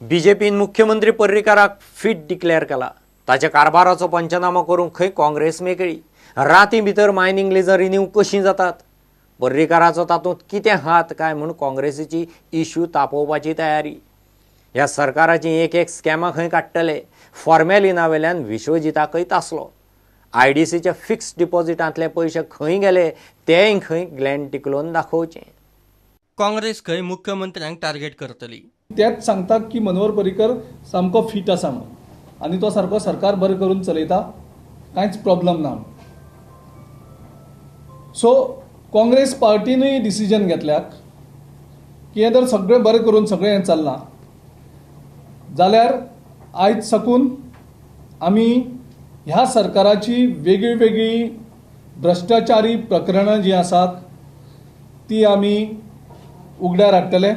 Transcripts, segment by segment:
बीजेपीन मुख्यमंत्री पर्रीकाराक fit declare केला. ताच्या कारभाराचो पंचनामो करूंक खंय काँग्रेस मेकळी. राती भितर मायनींग लिजां रिन्यू कशीं जातात, पर्रीकाराचो तातूंत कितें हात काय म्हूण काँग्रेसीची इश्यू तापोवपाची तयारी. ह्या सरकाराची एक एक स्कॅमां खंय काडटले. फॉर्मेलिना वेल्यान विश्वजिताकय तासलो. आयडीसीच्या फिक्स डिपॉझिटांतले पयशे खंय गेले तेय खंय ग्लॅन टिकलोन दाखोवचें. काँग्रेस खंय मुख्यमंत्र्यांक टार्गेट करतली. तेच सांगतात की मनोहर पर्रीकर सामको फीट आसा म्हणून आनी तो सारको सरकार बरें करून चलयता, कांयच प्रॉब्लम ना. सो काँग्रेस पार्टीनूय डिसिजन घेतल्यात की हें जर सगळें बरें करून सगळें हें चल्लां जाल्यार आयज साकून आमी ह्या सरकाराची वेगळी वेगळी भ्रश्टाचारी प्रकरणां जीं आसात ती आमी उगड्यार हाडटले.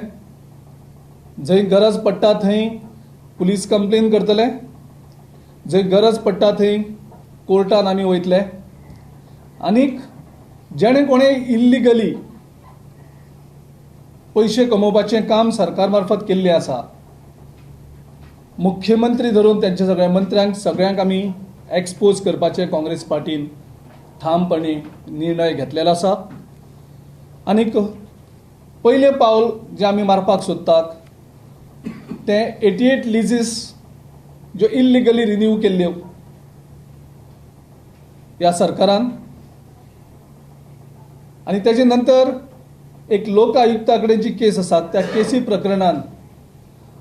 जंय गरज पडटा थंय पुलीस कंप्लेन करतले, जंय गरज पडटा थंय कोर्टान आमी वयतले. आनीक जेणे कोणें इल्लिगली पयशे कमोवपाचें काम सरकार मार्फत केल्लें आसा, मुख्यमंत्री धरून त्यांच्या सगळ्या मंत्र्यांक सगळ्यांक आमी एक्सपोज करपाचें काँग्रेस पार्टीन ठामपणी निर्णय घेतलेलो आसा. आनीक पयलें पावल जें आमी मारपाक सोदतात तें 88 लिजीस ज्यो इल्लिगली रिन्यू केल्ल्यो ह्या सरकारान, आनी तेजे नंतर एक लोक आयुक्ता कडेन जी केस आसा त्या केसी प्रकरणान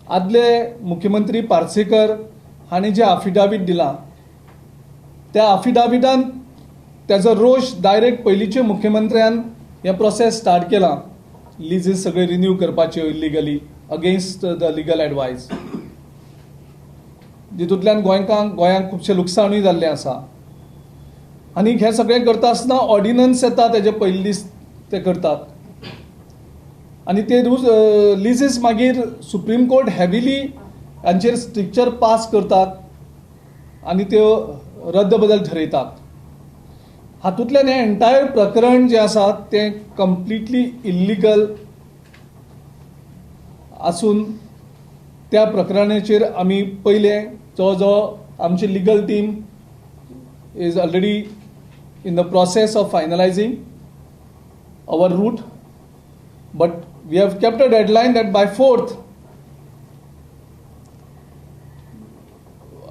आदले मुख्यमंत्री पार्सेकर हांणी जें आफिडावीट दिलां त्या आफिडाविटान तेजो रोश डायरेक्ट पयलींचे मुख्यमंत्र्यान हें प्रोसेस स्टार्ट केलां लिजीस सगळे रिन्यू करपाच्यो illegally against the legal advice, जितूंतल्यान गोंयांक खुबशें लुकसाणूय जाल्लें आसा. आनी हें सगळें करता आसतना ऑर्डिनन्स येता तेजे पयले दीस ते करतात आनी ते लिजीस मागीर सुप्रीम कोर्ट हेविली हांचेर स्ट्रिक्चर पास करतात आनी त्यो रद्द बदल ठरयतात. हातूंतल्यान हें एंटायर प्रकरण जें आसा तें कंप्लिटली इल्लिगल आसून त्या प्रकरणाचेर आमी पयले जवळ जवळ आमची legal team is already in the process of finalising our route, but we have kept a deadline that by 4th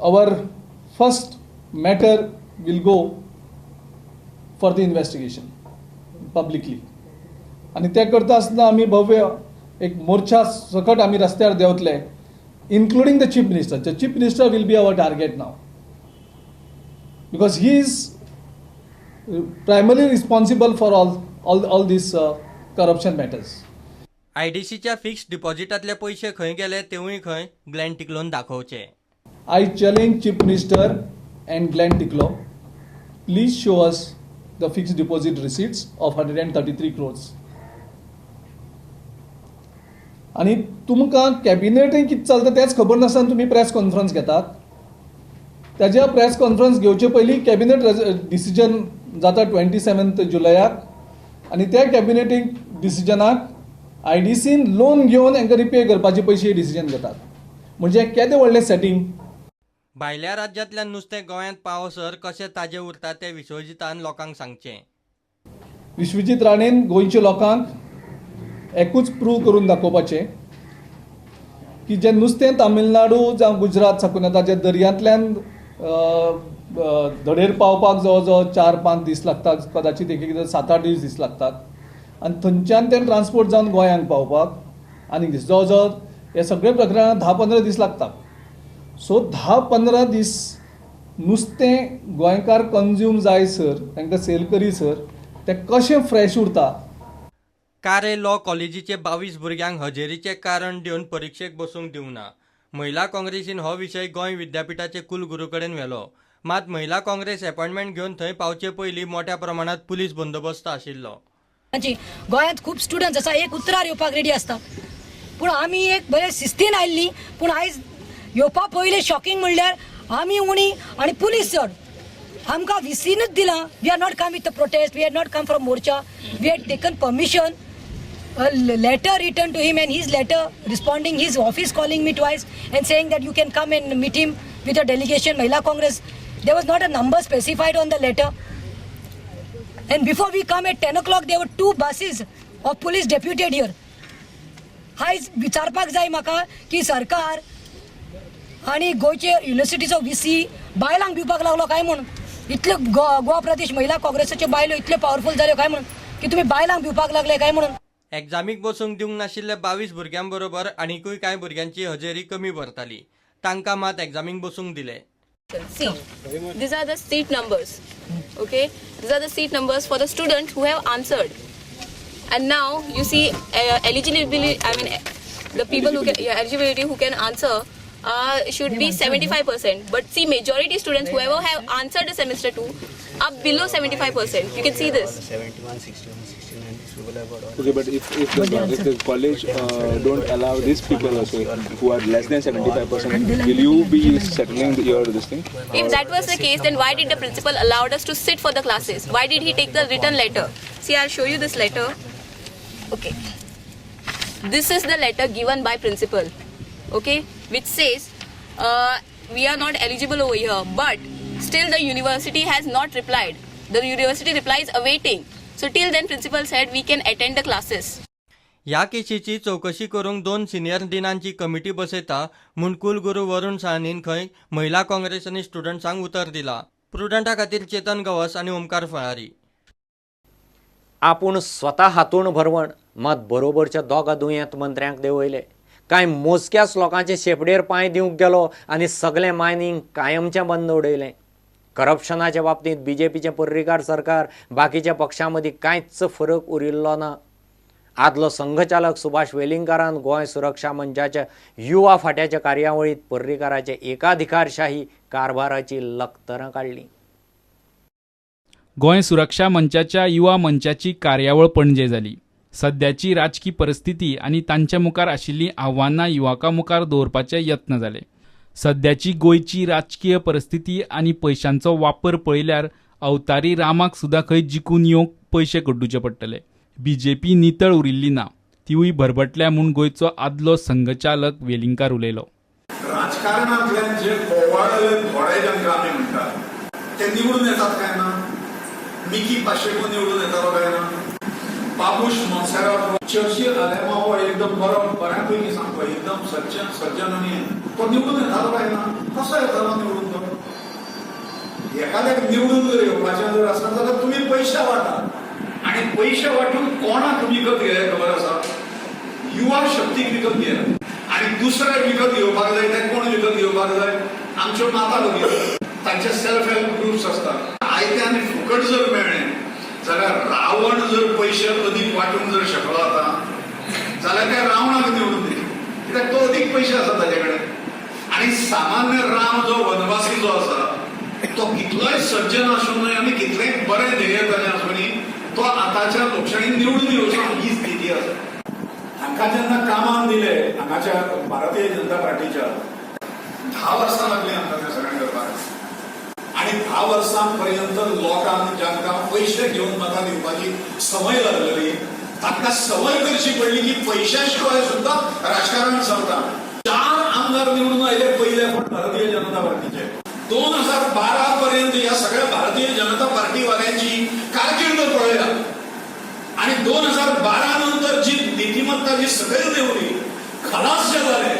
our first matter will go for the investigation publicly. आनी तें करता आसतना आमी भव्य एक मोर्चा सकट आमी रस्त्यार देंवतले, including the chief minister. The chief minister will be our target now because he is primarily responsible for all these corruption matters. आयडीसीच्या fix डिपॉझिटांतले पयशे खंय गेले तेवूय खंय ग्लॅन टिकलोन दाखोवचे. I challenge Chief Minister and Glenn Ticlo, please show us the fixed deposit receipts of 133 crores. आनी तुमकां कॅबिनेटूय कितें चलता तेंच खबर नासतना तुमी प्रेस कॉन्फरन्स घेतात. ताज्या प्रेस कॉन्फरन्स घेवचे पयलीं कॅबिनेट डिसिजन जाता 27 जुलयाक आनी त्या कॅबिनेटीक डिसिजनाक आयडीसीन लोन घेवन हांकां रिपे करपाचे पयशे डिसिजन घेतात. म्हणजे केदें व्हडलें सेटींग. भायल्या राज्यांतल्यान नुस्तें गोंयांत पावसर कशें ताजें उरता तें विश्वजितान लोकांक सांगचें. विश्वजीत राणेन गोंयच्या लोकांक एकूच प्रूव करून दाखोवपाचें की जें नुस्तें तामिळनाडू जावं गुजरात साकून येता, जें दर्यांतल्यान धडेर पावपाक जवळ जवळ 4-5 दीस लागतात, कदाचित एक एकदां 7-8 दीस लागतात, आनी थंयच्यान तें ट्रान्सपोर्ट जावन गोंयांक पावपाक आनी दीस जवळ जवळ हे सगळे प्रकरणां 10-15 दीस लागतात. सो 10-15 दीस नुस्तें गोंयकार कंज्यूम जाय सर, तांकां सेल करी सर तें कशें फ्रेश उरता. कारे लॉ कॉलेजीचे 22 भुरग्यांक हजेरीचें कारण दिवन परिक्षेक बसूंक दिवना. महिला काँग्रेसीन हो विशय गोंय विद्यापिठाचे कुलगुरू कडेन व्हेलो. मात महिला काँग्रेस अपॉइंटमेंट घेवन थंय पावचे पयलीं मोठ्या प्रमाणात पुलीस बंदोबस्त आशिल्लो. गोंयांत खूब स्टुडंट्स आसा, एक उतरार येवपाक रेडी आसता, पूण आमी एक बरे शिस्तीन आयिल्ली. पूण आयज येवपा पयलें शॉकिंग म्हणल्यार आमी उणी आनी पुलीस चड. आमकां विसीनूच दिलां. We are not come with the protest, we are not come from morcha, we had taken permission. a letter written to him and his letter responding, his office calling me twice and saying that you can come and meet him with a delegation, Mahila Congress. There was not a number specified on the letter. And before we come at 10 o'clock, there were two buses of police deputed here. आयज विचारपाक जाय म्हाका की सरकार आनी गोंयचे युनिवर्सिटीचो V C बायलांक भिवपाक लागलो काय म्हूण. इतल्यो गोवा प्रदेश महिला काँग्रेसाच्यो बायलो इतल्यो पावरफूल जाल्यो काय म्हणून की तुमी बायलांक भिवपाक लागले काय म्हणून. एग्जामीक बसूंक दिवंक नाशिल्ल्या 22 भुरग्यां बरोबर आनिकूय कांय भुरग्यांची हजेरी कमी भरताली. तांकां मात एग्जामीक बसूंक दिले. See, these are the seat numbers. Okay, these are the seat numbers for the students who have answered. And now you see eligibility. I mean, the people who can, yeah, eligibility who can answer should be 75%. But see, majority students whoever have answered the semester 2 are below 75%. You can see this. 71, 61, 69, these people have got all. Okay, but if the college don't allow these people also who are less than 75%, will you be settling your this thing? If that was the case, then why did the principal allowed us to sit for the classes? Why did he take the written letter? See, I'll show you this letter. Okay. This is the letter given by principal, okay, which says we are not eligible over here, but still the university has not replied. The university reply is awaiting. So till then, principal said we can attend the classes. ह्या केशीची चवकशी करूंक 2 senior डिनांची committee बसयता म्हूण कुलगुरू वरुण साहनीन खंय महिला काँग्रेस आनी स्टुडंट्सांक उतर दिला. प्रुडंटा खातीर चेतन गवस आनी ओमकार फळारी. आपूण स्वता हातूण भरवण मात बरोबरच्या दोगा दुयेंत मंत्र्यांक देंवयले. कांय मोजक्याच लोकांचे शेपडेर पांय दिवंक गेलो आनी सगळें मायनींग कायमचें बंद उडयलें. करप्शनाच्या बाबतींत बीजेपीचें पर्रीकार सरकार बाकीच्या पक्षां मदीं कांयच फरक उरिल्लो ना. आदलो संघचालक सुभाष वेलिंगकारान गोंय सुरक्षा मंचाच्या युवा फाट्याच्या कार्यावळींत पर्रीकाराचे एकाधिकारशाही कारभाराची लखतरां काडलीं. गोंय सुरक्षा मंचाच्या युवा मंचाची कार्यावळ पणजे जाली. सद्याची राजकी परिस्थिती आनी तांचे मुखार आशिल्लीं आव्हानां युवकां मुखार दवरपाचे यत्न जाले. सद्याची गोंयची राजकीय परिस्थिती आनी पयशांचो वापर पळयल्यार अवतारी रामाक सुद्दां खंय जिखून येवंक पयशे कड्डुचे पडटले. बीजेपी नितळ उरिल्ली ना, तिवूय भरभटल्या म्हूण गोंयचो आदलो संघचालक वेलिंगकार उलयलो. राजकारणांतल्यान जे बोवाळले घोडे जांकां आमी म्हणटात ते निवडून येतात काय ना? मिकी पाशेको निवडून येतालो काय ना? बाबूश मोन्सेरात, चर्चिल आलेमाव एकदम बरो, बऱ्यापैकी सामको एकदम सज्जन सज्जन आनी तो निवडून येतालो काय ना? कसो येतालो निवडून तो? एखाद्याक निवडून जर येवपाचें जर आसा जाल्यार तुमी पयशे वाटा आनी पयशे वांटून कोणाक विकत घेया खबर आसा? युवा शक्तीक विकत घेया. आनी दुसरे विकत घेवपाक जाय ते कोण विकत घेवपाक जाय? आमच्यो माता भगिनी, तांचे सेल्फ हेल्प ग्रुप्स आसतात. आयते आनी फुकट जर मेळ्ळें जाल्यार रावण जर पयशे अदीक वांटूंक जर शकलो आतां जाल्यार त्या रावणाक निवडून दिले, कित्याक तो अदीक पयशे आसा ताजे कडेन. आनी सामान्य राम जो वनवासी जो आसा तो कितलोय सज्जन आसूनय आनी कितलेंय बरें ध्येय ताजें आसूनय तो आतांच्या लोकशाहीन निवडून येवचो ही स्थिती आसा. हांकां जेन्ना कामान दिले हांगाच्या भारतीय जनता पार्टीच्या 10 वर्सां लागलीं आमकां तें सगळें करपाक. आनी 10 वर्सां पर्यंत लोकांक जांकां पयशे घेवन मतां दिवपाची संवय लागलेली तांकां संवय करची पडली की पयश्या शिवाय सुद्दां राजकारण चलता. 4 आमदार निवडून आयले पयले पण भारतीय जनता पार्टीचे. 2012 पर्यंत ह्या सगळ्या भारतीय जनता पार्टीवाल्यांची कारकीर्द पळया आणि 2012 नंतर जी नीतिमत्ता जी सकयल देंवली, खलास जे जाले.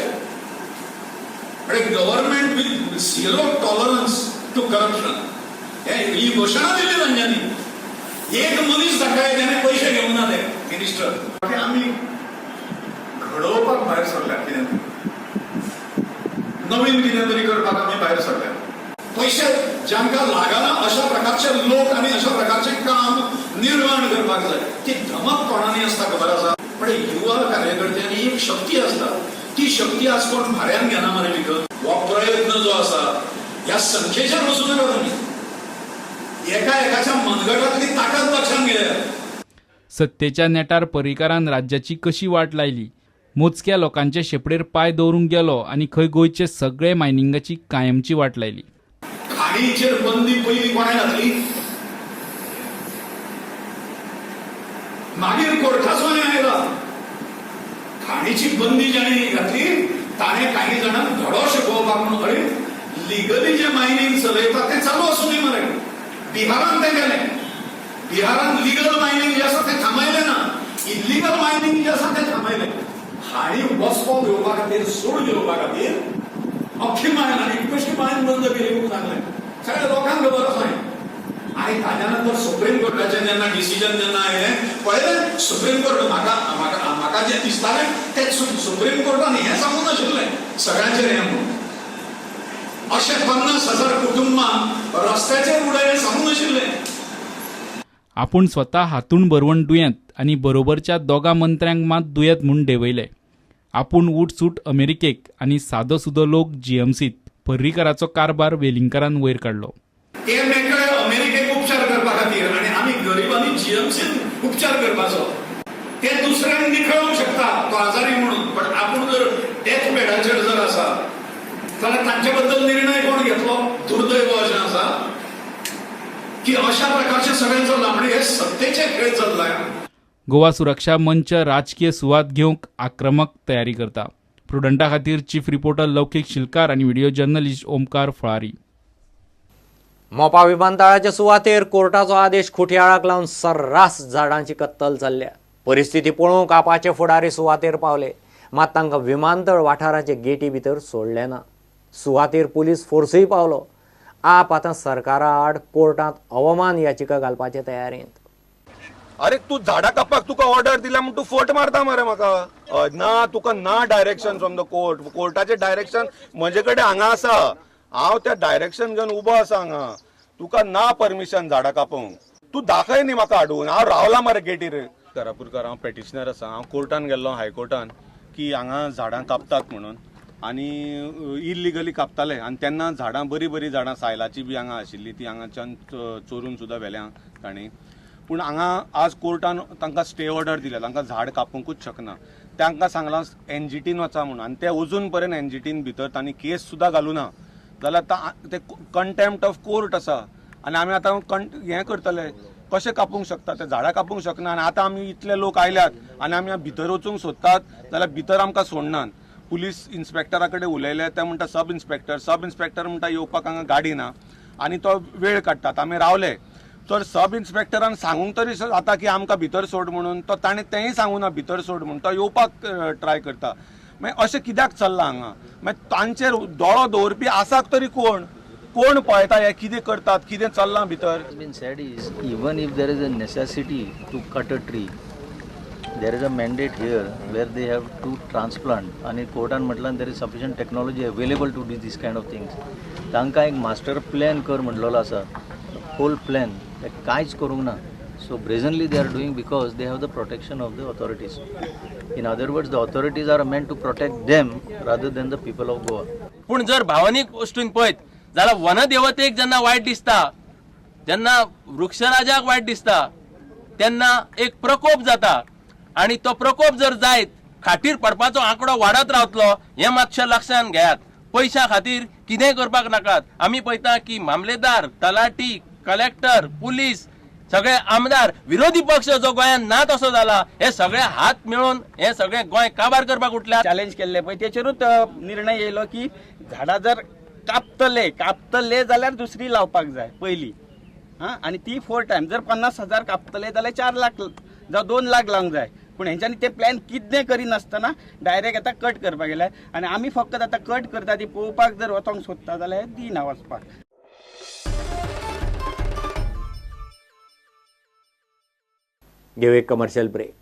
आणि Government with zero tolerance to corruption ही घोशणा दिली तांच्यांनी. एक मनीस दाखय त्याने पयशे घेवंक ना ते मिनिस्टर. आमी घडोवपाक भायर सरल्यात, कितें नवीन कितें तरी करपाक आमी भायर सरल्यात. पयशे जांकां लागना अशा प्रकारचे लोक आनी अशा प्रकारचें काम निर्माण करपाक जाय. ती धमक कोणानी आसता खबर आसा, पण युवा कार्यकर्त्यांनी एक शक्ती आसता, ती शक्ती आज कोण भाड्यान घेना मरे विकत. हो प्रयत्न जो आसा ह्या संख्येचेर वचूं नाका तुमी, एका एकाच्या मनगटातली ताकद लक्षात घेयात. सत्तेच्या नेटार पर्रीकारान राज्याची कशी वाट लायली, मोजक्या लोकांचे शेपडेर पांय दवरूंक गेलो आनी खंय गोंयचे सगळे मायनिंगाची कायमची वाट लायली. खाणीचेर बंदी पयली कोणें घातली? मागीर कोर्टाचो आयला. खाणीची बंदी जाणी घातली ताणें काही जाणांक धडो शिकोवपाक म्हणून अरे लिगली जे मायनिंग चलयता तें चालू आसूं दी मरे. बिहारान तें केलें, बिहारान लिगल मायनिंग जें आसा तें थांबयलें ना, इलिगल मायनिंग जें आसा तें थांबयलें. हांणी वचपो घेवपा खातीर, सूड घेवपा खातीर अख्खी मायन आनी कशी मायन बंद केली म्हणून सांगलें, सगळ्या लोकांक खबर आसा हें. आनी ताज्या नंतर सुप्रीम कोर्टाचें जेन्ना डिसिजन जेन्ना आयलें पळयलें, सुप्रीम कोर्ट म्हाका म्हाका म्हाका जें दिसतालें तें सुप्रीम कोर्टान हें सांगूंक नाशिल्लें सगळ्यांचेर हें म्हणून. अशें 50,000 कुटुंबां रस्त्याचेर उडय हें सांगूंक नाशिल्लें. आपूण स्वता हातूण बरवण दुयेंत आनी बरोबरच्या दोगा मंत्र्यांक मात दुयेंत म्हूण देंवयले. आपूण उठसूट अमेरिकेक आनी सादो सुदो लोक जीएमसीत. पर्रीकाराचो कारभार वेलिंगकारान वयर काडलो. ते मेकळे अमेरिकेक उपचार करपा खातीर आनी आमी गरिबांनी जीएमसीन उपचार करपाचो. ते दुसऱ्यांक निखळोवंक शकता तो आजारी म्हणून, पण आपूण जर डेथ बेडाचेर जर आसा जाल्यार तांचे बद्दल निर्णय कोण घेतलो? दुर्दैव अशें आसा की अशा प्रकारचे सगळें चल्लां, म्हणजे हे सत्तेचे खेळ चल्ला. गोवा सुरक्षा मंच राजकीय सुवात घेवंक आक्रमक तयारी करता. प्रुडंटा खातीर चीफ रिपोर्टर लौकीक शिलकार आनी व्हिडिओ जर्नलिस्ट ओमकार फळारी. मोपा विमानतळाचे सुवातेर कोर्टाचो आदेश खुटयाळाक लावन सर्रास झाडांची कत्तल चल्ल्या. परिस्थिती पळोवंक आपाचे फुडारी सुवातेर पावले, मात तांकां विमानतळ वाठाराचे गेटी भितर सोडले ना. सुवातेर पुलीस फोर्सूय पावलो. आप आतां सरकारा आड कोर्टांत अवमान याचिका घालपाचे तयारेंत. अरे तू झाडां कापपाक तुका ऑर्डर दिल्या म्हूण तूं फट मारता मरे म्हाका. ना तुका ना डायरेक्शन फ्रॉम the court. कोर्टाचें डायरेक्शन म्हजे कडेन हांगा आसा, हांव त्या डायरेक्शन घेवन उबो आसा हांगा. तुका ना परमिशन झाडां कापूंक, तूं दाखय न्ही म्हाका हाडून. हांव रावला मरे गेटीर. कारापूरकार हांव पेटिशनर आसा. हांव कोर्टान गेल्लो, हायकोर्टान, की हांगा झाडां कापतात म्हणून आनी इल्लिगली कापताले. आनी तेन्ना झाडां बरीं बरीं झाडां सायलाची बी हांगा आशिल्ली, ती हांगाच्यान चोरून सुद्दां व्हेल्या तांणी. पूण हांगा आज कोर्टान तांकां स्टे ऑर्डर दिल्या, तांकां झाड कापूंकूच शकना. तांकां सांगलां एनजीटीन वचा म्हणून, आनी ते अजून पर्यंत एनजीटीन भितर तांणी केस सुद्दां घालूं ना. जाल्यार ते कंटेम्प्ट ऑफ कोर्ट आसा आनी आमी आतां हें करतले. कशें कापूंक शकता ते झाडां कापूंक शकना. आनी आतां आमी इतले लोक आयल्यात आनी आमी भितर वचूंक सोदतात जाल्यार भितर आमकां सोडनात. पुलीस इन्स्पेक्टरा कडेन उलयले, ते म्हणटा सब इन्स्पेक्टर, सब इन्स्पेक्टर म्हणटा येवपाक हांगा गाडी ना आनी तो वेळ काडटात. आमी रावले तर सब इन्स्पेक्टरान सांगूंक तरी जाता की आमकां भितर सोड म्हणून, तो ताणें तेंय सांगूं ना भितर सोड म्हणून, तो येवपाक ट्राय करता. मागीर अशें कित्याक चल्लां हांगा? मागीर तांचेर दोळो दवरपी आसात तरी कोण? कोण पळयता हें कितें करतात, कितें चल्लां भितर? Been said is even if there is a necessity to cut a tree, there is a mandate here where they have to transplant. आनी कोर्टान म्हटलां there is sufficient technology available to do this kind of things. तांकां एक master plan कर म्हणलेलो आसा, whole plan, ते कांयच करूंक ना. So brazenly they are doing because they have the protection of the authorities. In other words, the authorities are meant to protect them rather than the people of Goa. पूण जर भावनीक गोश्टीन पळयत जाल्यार वनदेवतेक जेन्ना वायट दिसता, जेन्ना वृक्षराजाक वायट दिसता, तेन्ना एक प्रकोप जाता आनी तो प्रकोप जर जायत खाटीर पडपाचो आंकडो वाडत रावतलो. हें मातशें लक्षांत घेयात. पयशां खातीर कितेंय करपाक नाकात. आमी पळयता की मामलेदार, तलाठी, कलेक्टर, पुलीस, सगळे आमदार, विरोधी पक्ष जो गोंयांत ना तसो जाला, हे सगळे हात मेळून हे सगळे गोंय काबार करपाक उठल्या. चॅलेंज केल्ले पळय तेचेरूच निर्णय येयलो की झाडां जर कापतले कापतले जाल्यार दुसरी लावपाक जाय पयली. हां, आनी ती 4 टायम जर 50,000 कापतले जाल्यार 4 लाख जावं 2 लाख लावंक जाय. पूण हेंच्यांनी ते प्लॅन कितें करिनासतना डायरेक्ट आतां कट करपाक गेले आनी आमी फकत आतां कट करता ती पळोवपाक जर वचोंक सोदता जाल्यार दिना वचपाक. घेऊ एक कमर्शियल ब्रेक.